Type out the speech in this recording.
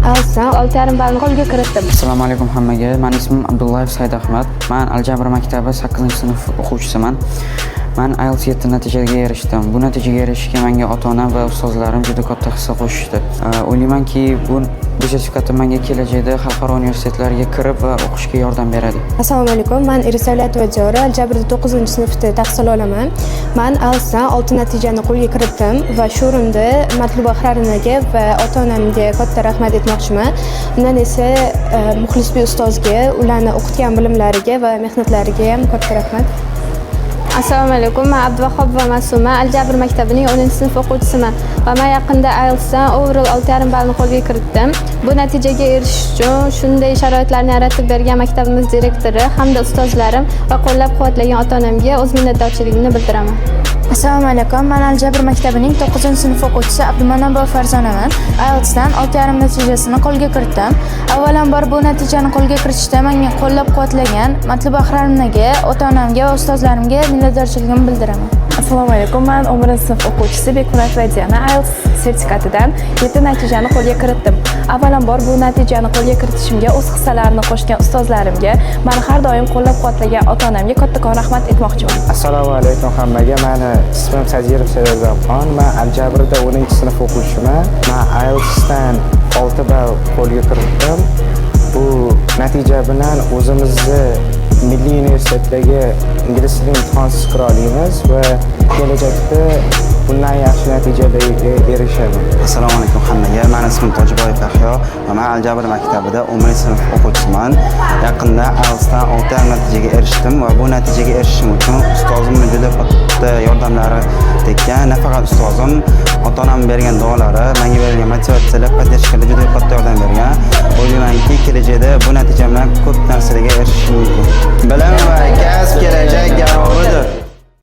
IELTSdan 6,5 ballni qo'lga kiritdim. Assalomu alaykum hammaga. Mani ismim Abdullayev Said Ahmad. Man Aljabr maktabi 8-sinf o'quvchisiman. Man IELTS 7 natijaga erishdim. Bu natijaga erishishga menga ota-onam va ustozlarim juda katta hissa qo'shishdi. O'ylaymanki, bu sertifikatim menga kelajakda xalqaro universitetlarga kirib va o'qishga yordam beradi. Assalomu alaykum. Man Irisa Davlatova Diyora, Aljabrda 9-sinfda tahsil olaman. Man IELTSdan 6 natijani qo'lga kiritdim va shu o'rinda Matluba Ahrarinaga va ota-onamga katta rahmat aytmoqchiman. Undan esa Muxlisbek ustozga, ularni o'qitgan bilimlariga va mehnatlariga ham katta rahmat. Assalomu alaykum. Men Abduvahobova Ma'suma, Aljabr maktabining 10-sinf o'quvchisiman va men yaqinda IELTSdan overall 6,5 ballni qo'lga kiritdim. Bu natijaga erishish uchun shunday sharoitlarni yaratib bergan maktabimiz direktori hamda ustozlarim va qo'llab-quvvatlagan ota-onamga o'z minnatdorchiligimni bildiraman. Assalomu alaykum. Men Aljabr maktabining 9-sinf o'quvchisi Abdumanonova Farzonaman. IELTSdan 6,5 natijasini qo'lga kiritdim. Avvalambor, bu natijani qo'lga kiritishda menga qo'llab-quvvatlagan Matluba Ahrarinaga, ota-onamga va ustozlarimga minnatdorchiligimni bildiraman. Assalomu alaykum. Men 11-sinf o'quvchisi Bekmuratova Diana, IELTS sertifikatidan 7 natijani qo'lga kiritdim. Avvalambor, bu natijani qo'lga kiritishimga o'z hissalarini qo'shgan ustozlarimga, meni har doim qo'llab-quvvatlagan ota-onamga kattakon rahmat aytmoqchiman. Assalomu alaykum hammaga. Mani ismim Sajirov Sayozabxon. Man Aljabrda 10-sinf o'quvchiman. Man IELTSdan 6 ball qo'lga kiritdim. Bu natija bilan o'zimizni milliy universitetdagi ingliz tilini imtihonsiz kira olamiz va kelajakda bundan yaxshi natijalarga erishaman. Assalomu alaykum hammaga. Mani ismim Tojiboyev Yahyo va men Aljabr maktabida 11-sinf o'quvchisiman. Yaqinda IELTSdan 6 natijaga erishdim va bu natijaga erishishim uchun ustozimni juda katta yordamlari tekkan. Nafaqat ustozim, ota-onam bergan duolari, menga berilgan motivatsiyalar, поддержка lar juda katta yordam bergan. O'ylaymanki, kelajakda bu natija bilan ko'p narsalarga erishishim mumkin. Bilim va kasb kerak.